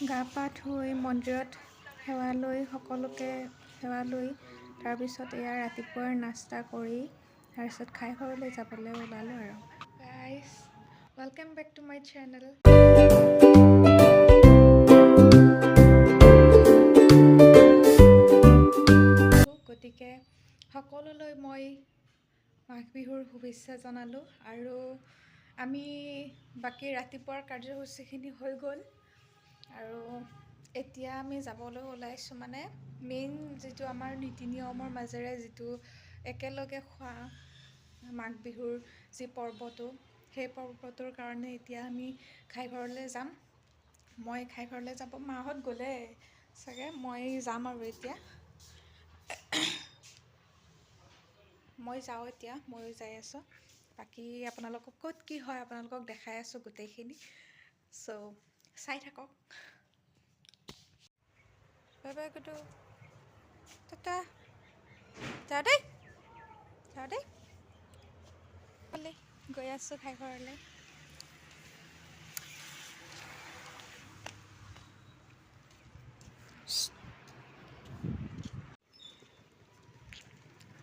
গা পা ধুই মন্দিৰত সেৱা লৈ, সকলোকে সেৱা লৈ, তাৰপিছত এয়া ৰাতিপুৱাৰ নাস্তা কৰি তাৰপিছত খাই ঘৰলৈ যাবলৈ ওলালোঁ। আৰু guys, welcome back to my channel. গতিকে সকলোলৈ মই মাঘ বিহুৰ শুভেচ্ছা জনালোঁ। আৰু আমি বাকী ৰাতিপুৱাৰ কাৰ্যসূচীখিনি হৈ গ'ল আৰু এতিয়া আমি যাবলৈ ওলাইছোঁ। মানে মেইন যিটো আমাৰ নীতি নিয়মৰ মাজেৰে যিটো একেলগে খোৱা মাঘ বিহুৰ যি পৰ্বটো, সেই পৰ্বটোৰ কাৰণে এতিয়া আমি খাই ঘৰলৈ যাম। মই খাই ঘৰলৈ যাব, মাহঁত গ'লে চাগে, মই যাম। আৰু এতিয়া মই যাওঁ, এতিয়া ময়ো যাই আছোঁ। বাকী আপোনালোকক ক'ত কি হয় আপোনালোকক দেখাই আছোঁ গোটেইখিনি, চ' চাই থাকক। বাই বাই গুডু, টাটা, যাওঁ দেই, যাওঁ দেই। গৈ আছোঁ খাই ঘৰলৈ।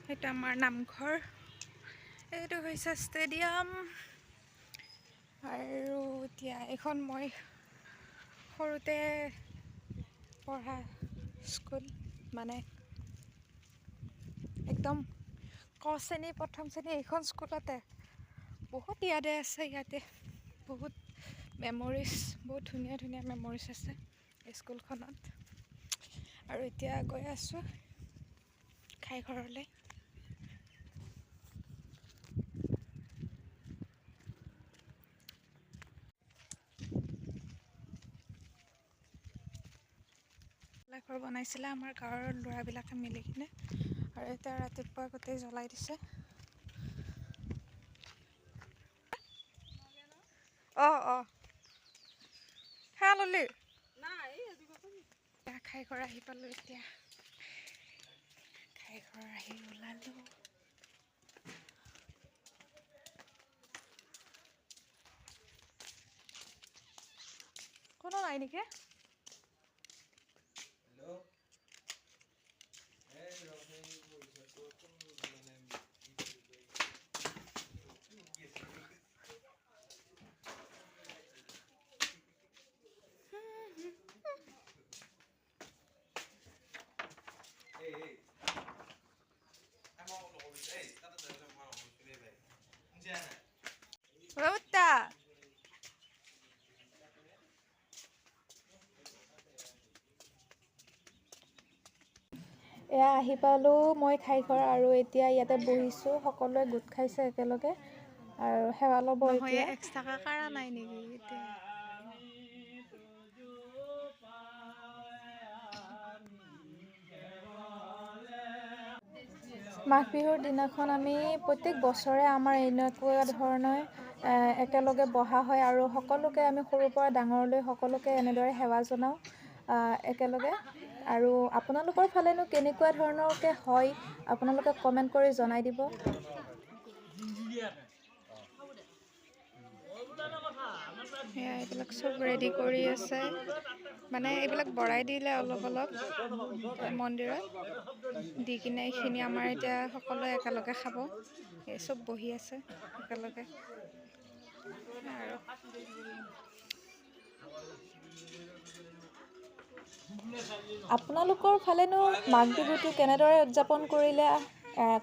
সেইটো আমাৰ নামঘৰ, এইটো হৈছে ষ্টেডিয়াম। আৰু এতিয়া এইখন মই সৰুতে পঢ়া স্কুল, মানে একদম ক শ্ৰেণী, প্ৰথম শ্ৰেণী এইখন স্কুলতে। বহুত ইয়াতে আছে, ইয়াতে বহুত মেমৰিজ, বহুত ধুনীয়া ধুনীয়া মেমৰিজ আছে এই স্কুলখনত। আৰু এতিয়া গৈ আছোঁ খাই ঘৰলৈ। ঘৰ বনাইছিলে আমাৰ গাঁৱৰ ল'ৰাবিলাকে মিলি কিনে আৰু এতিয়া ৰাতিপুৱা গোটেই জ্বলাই দিছে। অঁ অঁ, সেয়া ল'লি। খাই ঘৰ আহি পালোঁ। এতিয়া খাই ঘৰ আহি ওলালোঁ। কোনো নাই নেকি? ৰৌতা, এয়া আহি পালোঁ মই খাই ঘৰ আৰু এতিয়া ইয়াতে বহিছোঁ। সকলোৱে গোট খাইছে একেলগে আৰু সেৱা ল'ব এতিয়া। এক্সট্ৰাকৈ কাৰা নাই নেকি এতিয়া? মাঘ বিহুৰ দিনাখন আমি প্ৰত্যেক বছৰে আমাৰ এনেকুৱা ধৰণে একেলগে বহা হয় আৰু সকলোকে আমি সৰুৰ পৰা ডাঙৰলৈ সকলোকে এনেদৰে সেৱা জনাওঁ একেলগে। আৰু আপোনালোকৰ ফালেনো কেনেকুৱা ধৰণৰকৈ হয়, আপোনালোকে কমেণ্ট কৰি জনাই দিব। সেয়া এইবিলাক চব ৰেডি কৰি আছে, মানে এইবিলাক বঢ়াই দিলে অলপ অলপ মন্দিৰত দি কিনে এইখিনি আমাৰ এতিয়া সকলোৱে একেলগে খাব। এই চব বহি আছে একেলগে। আৰু আপোনালোকৰ ফালেনো মাঘ বিহুটো কেনেদৰে উদযাপন কৰিলে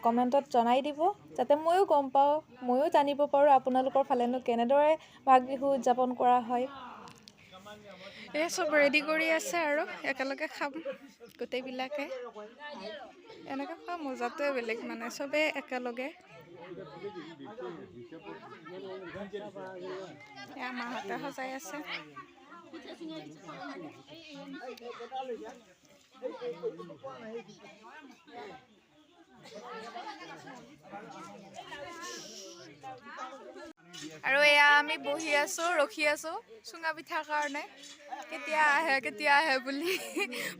কমেণ্টত জনাই দিব, যাতে ময়ো গম পাওঁ, ময়ো জানিব পাৰোঁ আপোনালোকৰ ফালেনো কেনেদৰে মাঘ বিহু উদযাপন কৰা হয়। এই চব ৰেডি কৰি আছে আৰু একেলগে খাম গোটেইবিলাকে। এনেকৈ খোৱা মজাটোৱে বেলেগ, মানে চবেই একেলগে। এয়া মাহঁতে সজাই আছে। আৰু এয়া আমি বহি আছোঁ, ৰখি আছোঁ চুঙা পিঠাৰ কাৰণে, কেতিয়া আহে কেতিয়া আহে বুলি।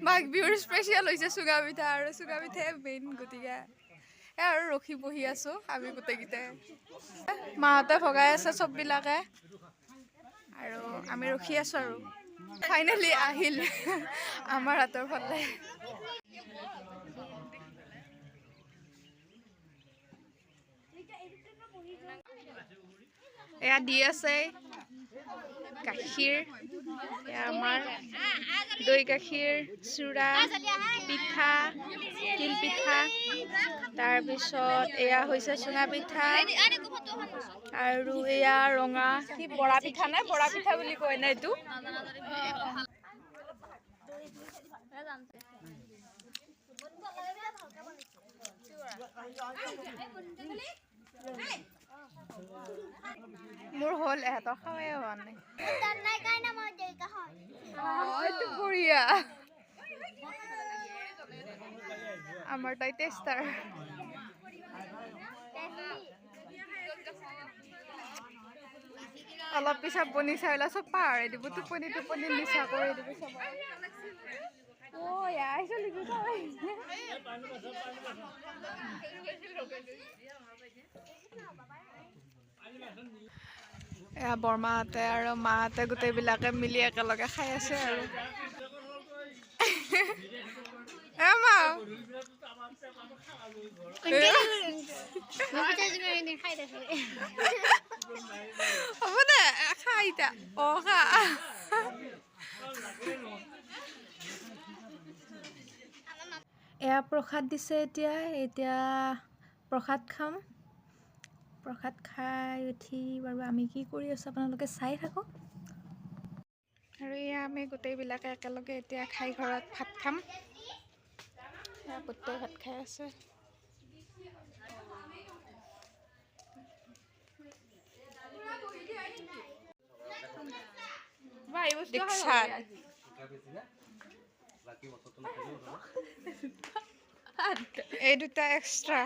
মাঘ বিহুৰ স্পেচিয়েল হৈছে চুঙা পিঠা আৰু চুঙা পিঠাই মেইন, গতিকে এয়া আৰু ৰখি বহি আছোঁ আমি গোটেইকেইটাই। মাহঁতে ভগাই আছে চববিলাকে আৰু আমি ৰখি আছোঁ। আৰু ফাইনেলি আহিল আমাৰ হাতৰ ফালে। এয়া দি আছে গাখীৰ, এয়া আমাৰ দৈ গাখীৰ, চূড়া, পিঠা, তিল পিঠা, তাৰপিছত এয়া হৈছে চুঙা পিঠা আৰু এয়া ৰঙা কি বৰা পিঠা নে বৰা পিঠা বুলি কয় না এইটো। মোৰ হ'ল এহঁতৰ খাৱাই হোৱা নাই। এইটো বঢ়িয়া, আমাৰ তাই টেষ্টাৰ। অলপ পিছত বনি চাই চব পাহৰাই দিব, টোপনি টোপনি নিচা কৰি দিব চব। এয়া বৰমাহঁতে আৰু মাহঁতে গোটেইবিলাকে মিলি একেলগে খাই আছে আৰু। হ'ব দে খা এতিয়া, অ খা। এয়া প্ৰসাদ দিছে, এতিয়া এতিয়া প্ৰসাদ খাম। প্ৰসাদ খাই উঠি বাৰু আমি কি কৰি আছোঁ আপোনালোকে চাই থাকক। আৰু এয়া আমি গোটেইবিলাকে একেলগে এতিয়া খাই ঘৰত ভাত খাম। এয়া প্ৰত্যেক ভাত খাই আছে। এই দুটা এক্সট্ৰা।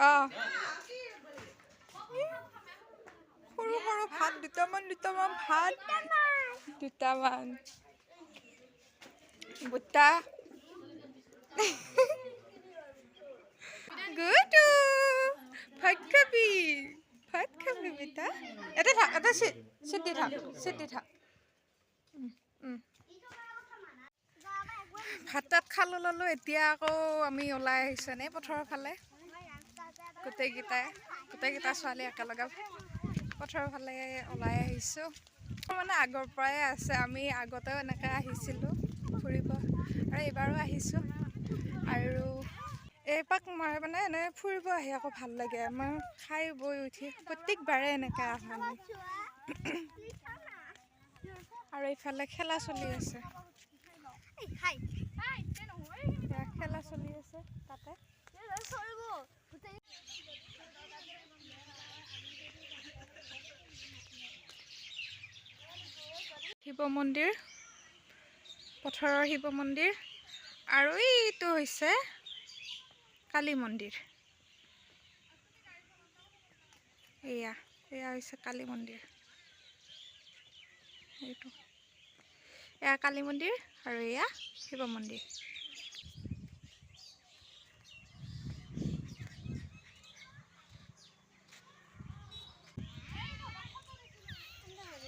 অ সৰু সৰু ভাত দুটামান, দুটামান ভাত দুটামান বুটা। গুডু ভাত খাবি, ভাত খাবি বেটা। এটা থাক, এটা চিট দি থাক, চিট দি থাক। ভাত তাত খালোঁ ল'লোঁ, এতিয়া আকৌ আমি ওলাই আহিছোঁ এনেই পথাৰৰ ফালে। গোটেইকেইটাই গোটেইকেইটা ছোৱালী একেলগে পথাৰৰ ফালে ওলাই আহিছোঁ। মানে আগৰ পৰাই আছে, আমি আগতেও এনেকৈ আহিছিলোঁ ফুৰিব আৰু এইবাৰো আহিছোঁ। আৰু এইপাক মই মানে এনেই ফুৰিব আহি আকৌ ভাল লাগে, আমাৰ খাই বৈ উঠি প্ৰত্যেকবাৰে এনেকৈ আহোঁ আমি। আৰু এইফালে খেলা চলি আছে, খেলা চলি আছে তাতে। শিৱ মন্দিৰ, পথাৰৰ শিৱ মন্দিৰ। আৰু এইটো হৈছে কালী মন্দিৰ। এয়া এয়া হৈছে কালী মন্দিৰ, এইটো এয়া কালী মন্দিৰ আৰু এয়া শিৱ মন্দিৰ।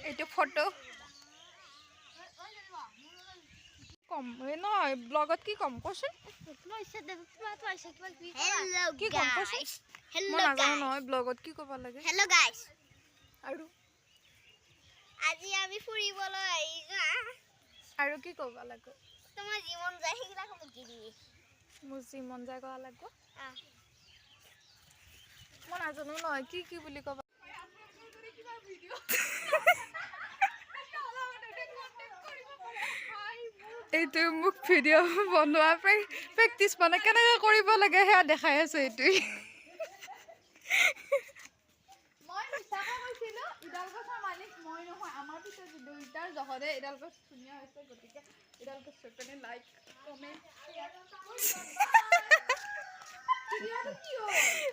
এইটো ফটো কম নহয়, ব্লগত কি কম কচোন? কি কম কচোন? মই নাজানো নহয় ব্লগত কি ক'ব লাগে। হেল্ল' গাইস, আৰু আজি আমি ফুৰিবলৈ আহিছো। আৰু কি ক'ব লাগিব? তোমাৰ যি মন যায় সেইবিলাক মুকি দিবি। মোৰ যি মন যায় ক'ব লাগিব। মই নাজানো নহয় কি কি বুলি ক'ব। এইটো মোক ভিডিঅ' বনোৱা প্ৰেক্টিচ মানে কেনেকৈ কৰিব লাগে সেয়া দেখাই আছে। এইটোৱে মই মিছাকে কৈছিলোঁ, ইডাল গছৰ মালিক মই নহয়, আমাৰ পিছত দুইটাৰ জহতে এডাল গছ ধুনীয়া হৈছে। গতিকে এডাল গছ কাৰণে লাইক কমেণ্ট।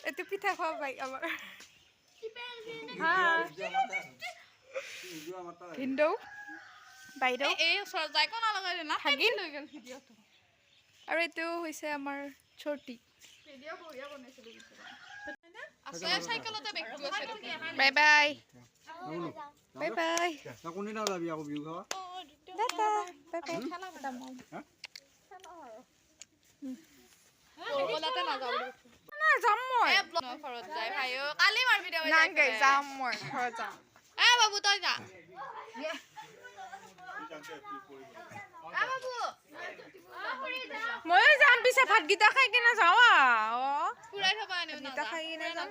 এইটো পিঠা খোৱা বাইক আমাৰ ভিনদেউ বাইদেউ ভাগিন। আৰু এইটো হৈছে আমাৰ চৰ্টি। Bye bye. Bye bye. কোনদিনা যাবি আকৌ বিহু খাবা? Tata, bye bye. যাম মই যাম, মই ঘৰত যাম। বাবু তই যা। ময়ো যাম পিছে, ভাতকেইটা খাই কিনে যাওঁ। ভাতকেইটা খাই কিনে যাম।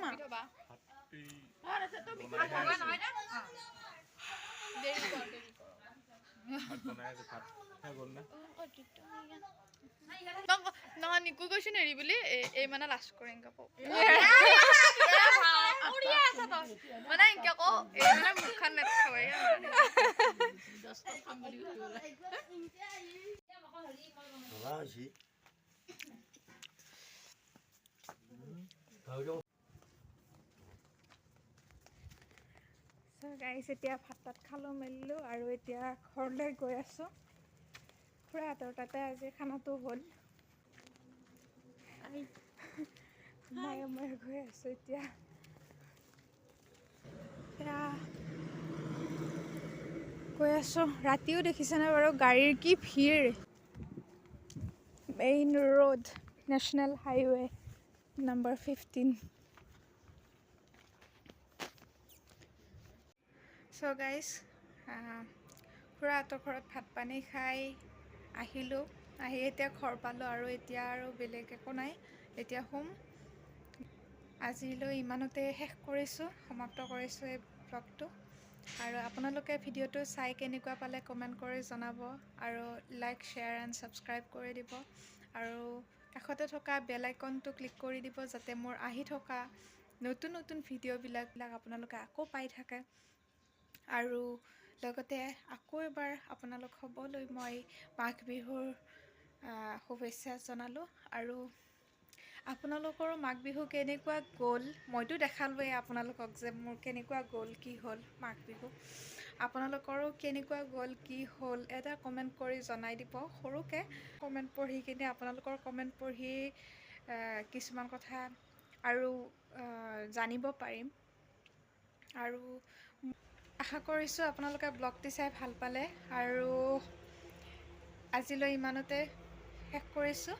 নহয় নিকু কৈছো নেৰি বুলি, এই মানে লাজ কৰে এনেকে কওঁ মানে এনেকে কওঁ, এই মানে মুখখন নেখাৱে। গাইছ, এতিয়া ভাত তাত খালোঁ মেলিলোঁ আৰু এতিয়া ঘৰলৈ গৈ আছোঁ। খুৰাহঁতৰ তাতে আজি খানাটো হ'ল। মায়ে মই গৈ আছোঁ এতিয়া। গৈ আছোঁ। ৰাতিও দেখিছেনে বাৰু গাড়ীৰ কি ভিৰ। Main road, national highway number 15। So' guys, খুৰাহঁতৰ ঘৰত ভাত পানী খাই আহিলোঁ। আহি এতিয়া ঘৰ পালোঁ আৰু এতিয়া আৰু বেলেগ একো নাই, এতিয়া শুম। আজিলৈ ইমানতে শেষ কৰিছোঁ, সমাপ্ত কৰিছোঁ এই ব্লগটো। আৰু আপোনালোকে ভিডিঅ'টো চাই কেনেকুৱা পালে কমেণ্ট কৰি জনাব আৰু লাইক, শ্বেয়াৰ এণ্ড ছাবস্ক্ৰাইব কৰি দিব আৰু কাষতে থকা বেল আইকনটো ক্লিক কৰি দিব, যাতে মোৰ আহি থকা নতুন নতুন ভিডিঅ'বিলাক আপোনালোকে আকৌ পাই থাকে। আৰু লগতে আকৌ এবাৰ আপোনালোক সকলোলৈ মই মাঘ বিহুৰ শুভেচ্ছা জনালোঁ। আৰু আপোনালোকৰো মাঘ বিহু কেনেকুৱা গ'ল, মইতো দেখালোৱেই আপোনালোকক যে মোৰ কেনেকুৱা গ'ল, কি হ'ল মাঘ বিহু। আপোনালোকৰো কেনেকুৱা গ'ল, কি হ'ল, এটা কমেণ্ট কৰি জনাই দিব। সৰুকৈ কমেণ্ট পঢ়ি কিনে, আপোনালোকৰ কমেণ্ট পঢ়ি কিছুমান কথা আৰু জানিব পাৰিম। আৰু আশা কৰিছোঁ আপোনালোকে ব্লগটি চাই ভাল পালে। আৰু আজিলৈ ইমানতে শেষ কৰিছোঁ।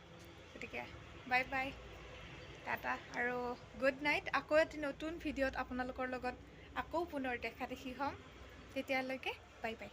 গতিকে বাই বাই, টাটা আৰু গুড নাইট। আকৌ এটি নতুন ভিডিঅ'ত আপোনালোকৰ লগত আকৌ পুনৰ দেখা দেখি হ'ম। তেতিয়ালৈকে বাই বাই।